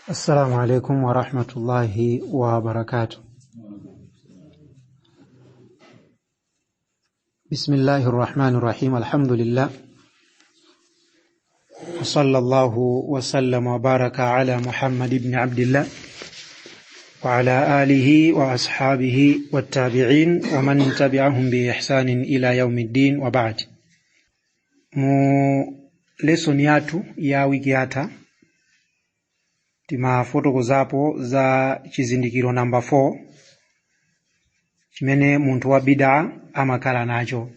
السلام عليكم ورحمة الله وبركاته. بسم الله الرحمن الرحيم. الحمد لله وصلى الله وسلم وبارك على محمد بن عبد الله وعلى آله وأصحابه والتابعين ومن تبعهم بإحسان إلى يوم الدين وبعد. Mu lesson yathu ya wiki yatha timafotokozapo za chizindikiro namba 4 chimene munthu wa bid'a amakhala nacho,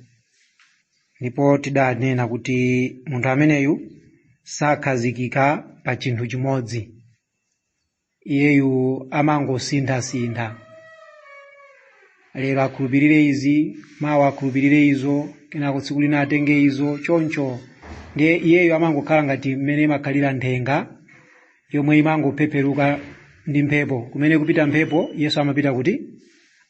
ndipo tidanena kuti munthu ameneyu sakhazikika pa chinthu chimodzi, iyeyu amangosinthasintha. Lero akhulupirire izi, mawa akhulupirire izo, kenako tsiku lina atenge izo, choncho ndiye iyeyu amangokhala ngati mmene imakhalira nthenga yomwe imangopeperuka ndi mphepo. Kumene kupita mphepo Yesu amapita kuti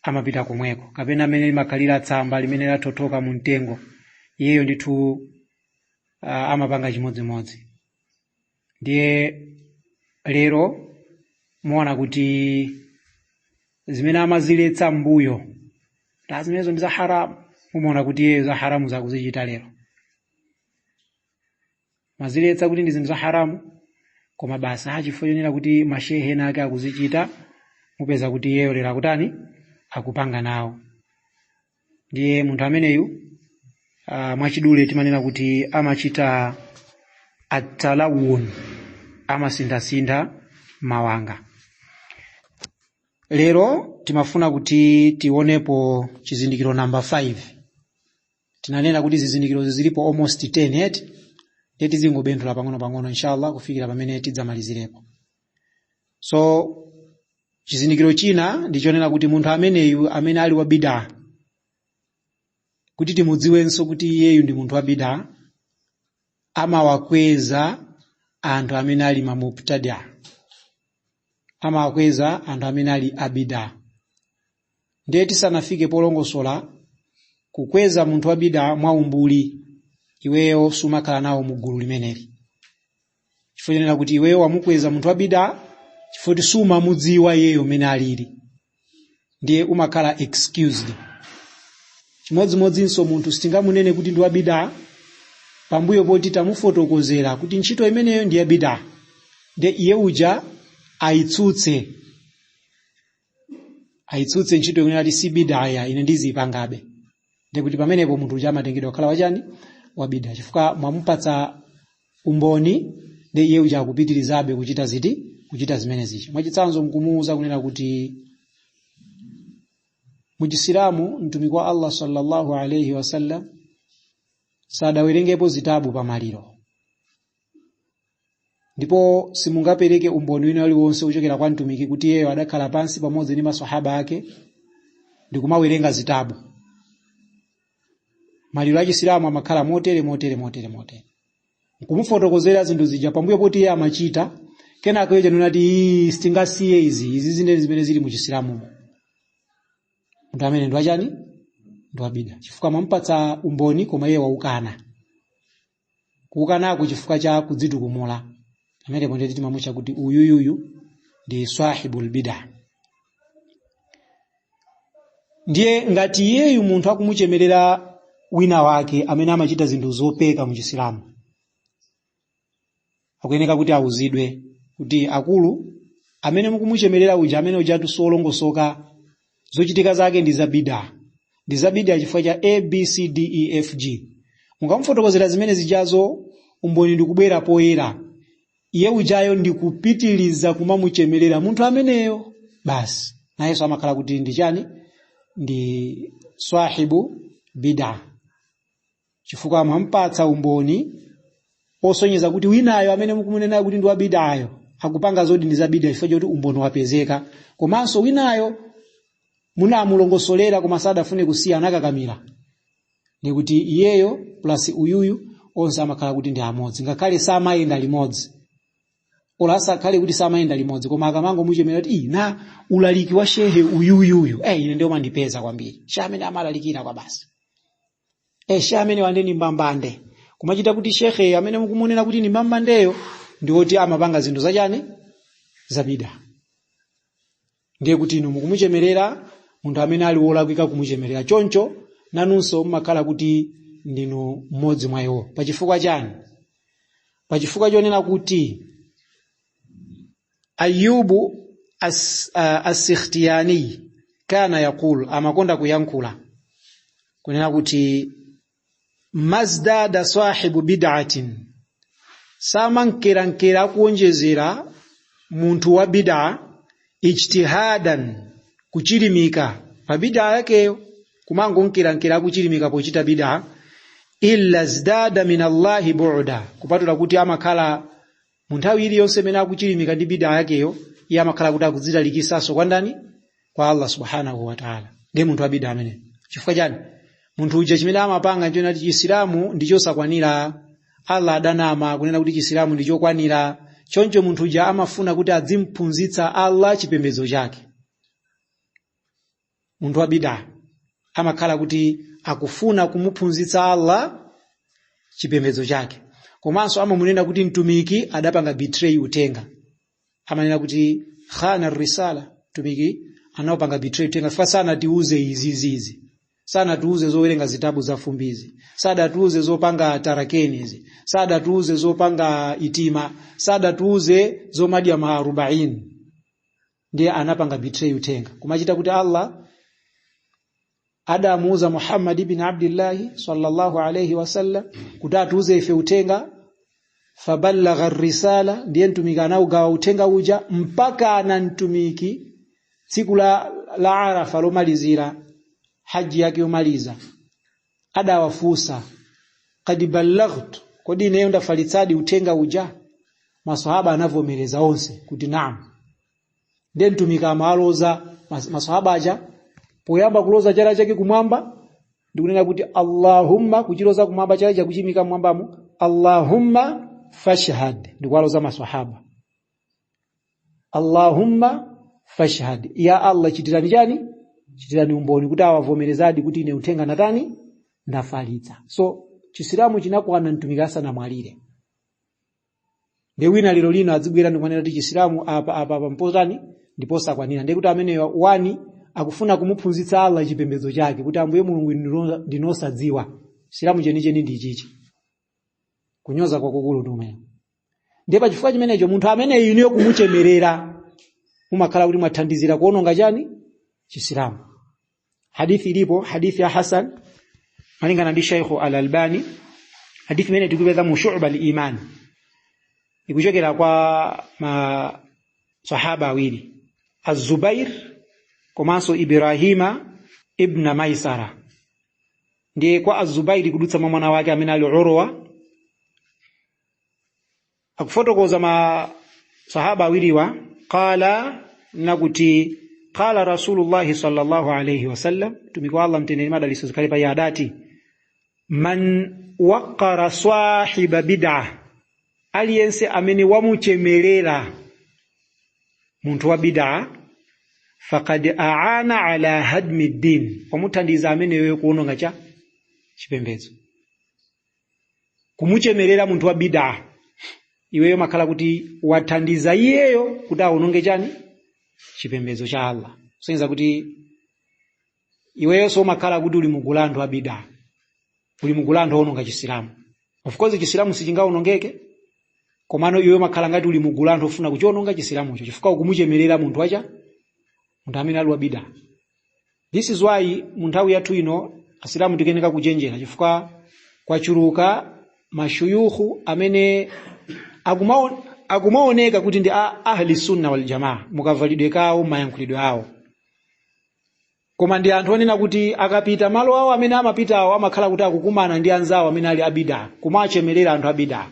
amapita komweko, kapena mmene imakhalira tsamba limene lathothoka mu mtengo, iyeyo ndithu amapanga chimodzimodzi. Ndiye lero muona kuti zimene amaziletsa mbuyo ta zimenezo ndi za haramu, mumaona kuti iyeyo za haramu zakuzichita lero. Maziletsa kuti ndi zinthu za haramu, koma basi chifukwa chonena kuti mashehe ena ake akuzichita, mupeza kuti iyeyo lero akutani, akupanga nawo. Ndiye munthu ameneyu mwachidule timanena kuti amachita atalawun, amasinthasintha mawanga. Lero timafuna kuti tionepo chizindikiro namba 5. Tinanena kuti zizindikiro zilipo almost 10 eti, ndiye tizingobenthula pang'ono pang'ono inshallah kufikira pamene tidzamalizirepo. So chizindikiro china ndichonena kuti munthu ameneyu amene ali wa bid'a, kuti timudziwenso kuti iyeyu ndi munthu wa bid'a, amawakweza anthu amene ali mamubtada, amawakweza anthu amene ali abida. Ndiye tisanafike polongosola kukweza munthu wa bid'a mwaumbuli, iweyo sumakhala nawo mu gulu limeneli, chifukwa chonena kuti iweyo wamukweza munthu wa bid'a chifukwa kuti sumamudziwa iyeyo mmene alili, ndiye umakhala excused. Chimodzimodzinso munthu sitingamunene kuti ndi wa bid'a pambuyo poti tamufotokozera kuti ntchito imeneyo ndi ya bid'a, ndiye iye uja ayitsutse ntchito imene ati si bid'a ya ine ndizipangabe. Ndiye kuti pamenepo munthu uja amatengedwa kukhala wachani, wa bid'a, chifukwa mwamupatsa umboni, ndiye iye uja akupitirizabe kuchita ziti, kuchita zimene zichi. Mwachitsanzo mkumuuza kunena kuti muchisilamu mtumiki wa Allah sallallahu alayhi wasallam sadawerengepo zitabu pamaliro, ndipo simungapereke umboni wina uliwonse kuchokera kwa mtumiki kuti iyeyo adakhala pansi pamodzi ndi maswahaba ake ndikumawerenga zitabu. Maliro a Chisilamu amakhala motere motere motere motere, nkumufotokozera zinthu zija pambuyo poti iye amachita, kenako iye nati sitingasiye izi, izi zine zimene zili mu Chisilamumo. Munthu amene ndi wachani, ndi wabida, chifukwa mwamupatsa umboni koma iye waukana. Kuukanaku chifukwa cha kudzitukumula. Pamenepo ndiye timamutcha kuti uyuyuyu ndi sahibul bid'a. Ndiye ngati iyeyu munthu akumuchemerera wina wake amene amachita zinthu zopeka mu Chisilamu, akuyeneka kuti awuzidwe kuti akulu amene mukumuchemerera uja amene ujatu solongosoka, zochitika zake ndi za bid'a, ndi za bid'a chifukwa cha A B C D E F G. Mukamufotokozera zimene zijazo, umboni ndikubwera poyera, iye ujayo ndikupitiliza kumamuchemerera munthu ameneyo, basi nayenso amakhala kuti ndi chani, ndi swahibu bid'a, chifukwa mwampatsa umboni osonyeza kuti winayo amene mukumunena kuti ndi wa bid'ayo akupanga zoti ndi za bid'a chifukwa choti umboni wapezeka, komanso winayo munamulongosolera koma sadafune kusiya, anakakamira. Ndikuti iyeyo plus uyuyu onse amakhala kuti ndi amodzi, ngakhale samayenda limodzi, ola asakhale kuti samayenda limodzi, koma akamangomuchemera kuti na ulaliki wa shehe uyuyuyu, ine ndiye umandipeza kwambiri, shehe amene amalalikira kwa basi, shehe amene wande ni mbambande, kumachita kuti shehe amene mukumunena kuti ni mbambandeyo ndi woti amapanga zinthu zachani, Zabida. Ndiye kuti inu mukumuchemerera munthu amene ali wolakwika kumuchemerera. Choncho nanunso mumakhala kuti ndinu mmodzi mwa iwo. Pachifukwa chani? Pachifukwa chonena kuti Ayubu as-Sikhtiyani kana yaqul, amakonda kuyankhula kunena kuti mazdada sahibu bid'atin, samankerankera akuonjezera munthu wa bid'a ijtihadan, kuchilimika pa bid'a yakeyo, kumangonkerankera akuchilimika pochita bid'a, illa zdada min Allahi bu'da, kupatula kuti amakhala mu nthawi iliyonse imene akuchilimika ndi bid'a yakeyo, iye amakhala kuti akudzitalikisanso kwa ndani? Kwa Allah subhanahu wa ta'ala. Ndiye munthu wa bid'a amene chifukwa chani? Munthu uja chimene amapanga nchonena kuti Chisilamu ndi chosakwanira, Allah adanama kunena kuti Chisilamu ndi chokwanira. Choncho munthu uja amafuna kuti adzimphunzitsa Allah chipembedzo chake. Munthu wa bid'a amakhala kuti akufuna kumuphunzitsa Allah chipembedzo chake, komanso amamunena kuti mtumiki adapanga betray utenga, amanena kuti khana risala, mtumiki anapanga betray utenga, fa sanatiuze izi izi, sanatiuze zowerenga zitabu za fumbizi, sadatiuze zopanga tarakeni izi, sadatiuze zopanga itima, sadatiuze zomadya ma 40. Ndiye anapanga betray utenga, kumachita kuti Allah adamuuza Muhammad ibn Abdullah sallallahu alayhi wasallam kuti atiuze ife utenga, fabalagha risala, ndiye mtumiki anaugawa utenga uja mpaka na mtumiki tsiku la Arafa lomalizira haji yake yomaliza adawafusa, qad ballaghtu, kodi ineyo ndafalitsadi utenga uja? Maswahaba anavomereza onse kuti naam. Ndiye mtumiki amaloza maswahaba aja, poyamba kuloza chala chake kumwamba ndikunena kuti Allahumma, kuchiloza kumwamba chala chakuchimika mwambamo, Allahumma fashhad, ndikuwaloza maswahaba, Allahumma fashhad, ya Allah chitirani chani? Chitirani umboni kuti awavomerezadi kuti ine uthenga natani? Ndafalitsa. So Chisilamu chinakwana mtumiki asanamwalire. Ndiye wina lero lino adzibwera ndikumanena kuti Chisilamu apa apa apa mpotani ndiposakwanira. Ndiye kuti ameneyo wani akufuna kumuphunzitsa Allah chipembedzo chake, kuti Ambuye Mulungu ndinosadziwa Chisilamu chenicheni ndi ichichi. Kunyoza kwakukulu ndi umene. Ndiye pachifukwa chimenecho munthu amene inuyo kumuchemerera mumakhala kuti mwathandizira kuononga chani? Chisilamu. Hadithi ilipo, hadithi ya Hasan malingana ndi Sheikh Al-Albani, hadithi imene tikupeza mu Shu'ba al-Iman, ikuchokera kwa masahaba awiri, Az-Zubair komanso Ibrahima ibn Maisara. Ndiye kwa Az-Zubair kudutsa mwa mwana wake amene ali Urwa, akufotokoza masahaba awiriwa, qala, nakuti qala Rasulullah sallallahu alayhi wasallam, mtumiki wa Allah mtendere madalitso zikhale pa iye adati, man waqara sahiba bid'ah, aliyense amene wamuchemerera munthu wa bid'ah, faqad aana ala hadmi din, wamuthandiza ameneyo kuononga cha chipembedzo. Kumuchemerera munthu wa bid'ah, iweyo makhala kuti wathandiza iyeyo kuti aononge chani? Chipembedzo cha Allah. Kusonyeza kuti iweyo so makhala kuti uli mugulu anthu a bid'ah, uli mugulu anthu oononga Chisilamu. Of course Chisilamu sichingaonongeke, komano iweyo makhala ngati uli mugulu anthu ofuna kuchiononga Chisilamucho, chifukwa ukumuchemerera munthu wacha, munthu amene ali wa bid'ah. This is why mu nthawi yathu ino Asilamu tikuyeneka kuchenjera, chifukwa kwachuluka mashuyukhu amene akumaoneka kuti ndi ahli sunna wal jamaa mukavalidwe kawo, mayankhulidwe awo, koma ndi anthu onena kuti akapita malo awo amene amapitawo amakhala kuti akukumana ndi anzawo amene ali abida, kumachemerera anthu abida.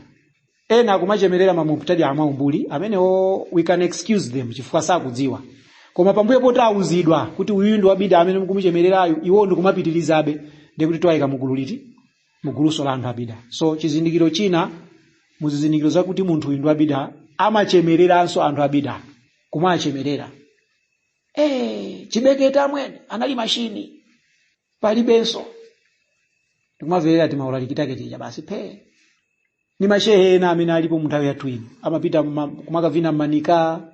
Ena akumachemerera mamubtadi amaumbuli amenewo, we can excuse them chifukwa sakudziwa, koma pambuyo poti awuzidwa kuti uyu ndi wabida amene mukumuchemererayo, iwo ndikumapitirizabe, ndiye kuti twayika mugulu liti? Muguluso la anthu abida. So chizindikiro china muzizindikiro zakuti munthu uyu ndi wabida, amachemereranso anthu abida, kumachemerera. Chibeketa amwene anali mashini palibenso, tikumamverera timaulalikitake tija basi phe. Ni mashehe ena amene alipo mu nthawi yathu ino amapita kumakavina mmanika.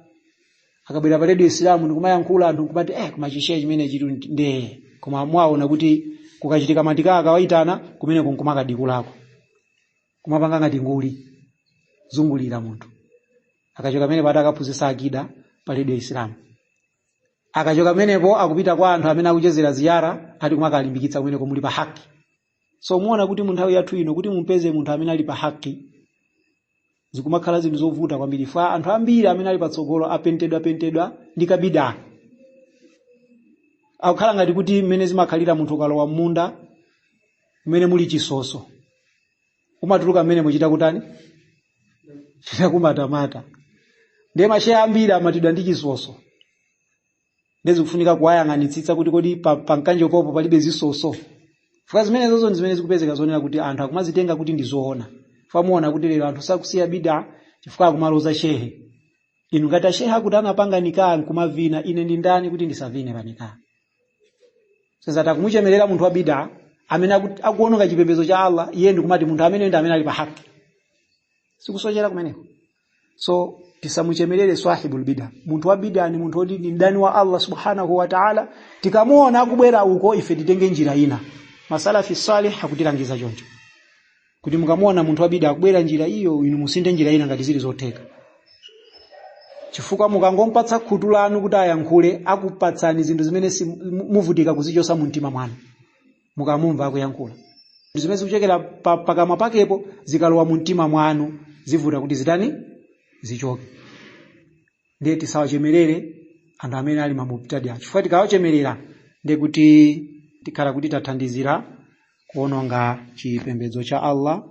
Akabwera pa Radio Isilamu ndikumayankhula, anthu nkumati koma chishehe chimene chitu ndee. Koma mwaona kuti kukachitika matika akawayitana kumeneko nkumakadikulako, kumapanga ngati nguli zungulira munthu. Akachoka pamenepo atakaphunzitsa akida pa Radio Isilamu, akachoka pamenepo akupita kwa anthu amene akuchezera ziyara, ati kumakalimbikitsa kumeneko muli pa haki. So muona kuti mu nthawi yathu ino, kuti mumpeze munthu amene ali pa haki zikumakhala zinthu zovuta kwambiri. Fa anthu ambiri amene ali patsogolo apentedwa pentedwa ndi kabida, akukhala ngati kuti mmene zimakhalira munthu ukalowa m'munda mmene muli chisoso, umatuluka mmene muchita kutani, chita kumatamata. Ndiye mashehe ambiri amatidwa ndi chisoso, ndezikufunika kuwayang'anitsitsa kuti kodi pa mkanjo popo palibe zisoso. Fuka zimene zozo ndi zimene zikupezeka zonena kuti anthu akumazitenga kuti ndi zoona. Famuona kuti lero anthu sakusiya bida chifukwa akumaloza shehe. Inu ngati ashehe akuti anapanga nikaa nkumavina, ine ndi ndani kuti ndisavine pa nikaa? Sasa takumuchemerera munthu wa bida amene akuononga chipembedzo cha Allah, iye ndikumati munthu amene ndi amene ali pa haki. Sikusochera kumeneko? So tisamuchemerere swahibul bida. Munthu wa bida ni munthu woti ndi mdani wa Allah subhanahu wa ta'ala. Tikamuona akubwera uko, ife titenge njira ina. Masalafi salih akutilangiza choncho kuti mukamuona munthu wa bida akubwera njira iyo, inu musinde njira ina ngati zili zotheka, chifukwa mukangompatsa khutu lanu kuti ayankhule, akupatsani zinthu zimene muvutika kuzichosa mu mtima mwanu. Mukamumva akuyankhula, zimene zikuchokera pakamwa pakepo zikalowa mu mtima mwanu, zivuta kuti zitani, zichoke. Ndiye tisawachemerere anthu amene ali mamubtadia, chifukwa tikawachemerera ndiye kuti tikhala kuti tathandizira kuononga chipembedzo cha Allah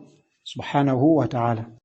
subhanahu wa ta'ala.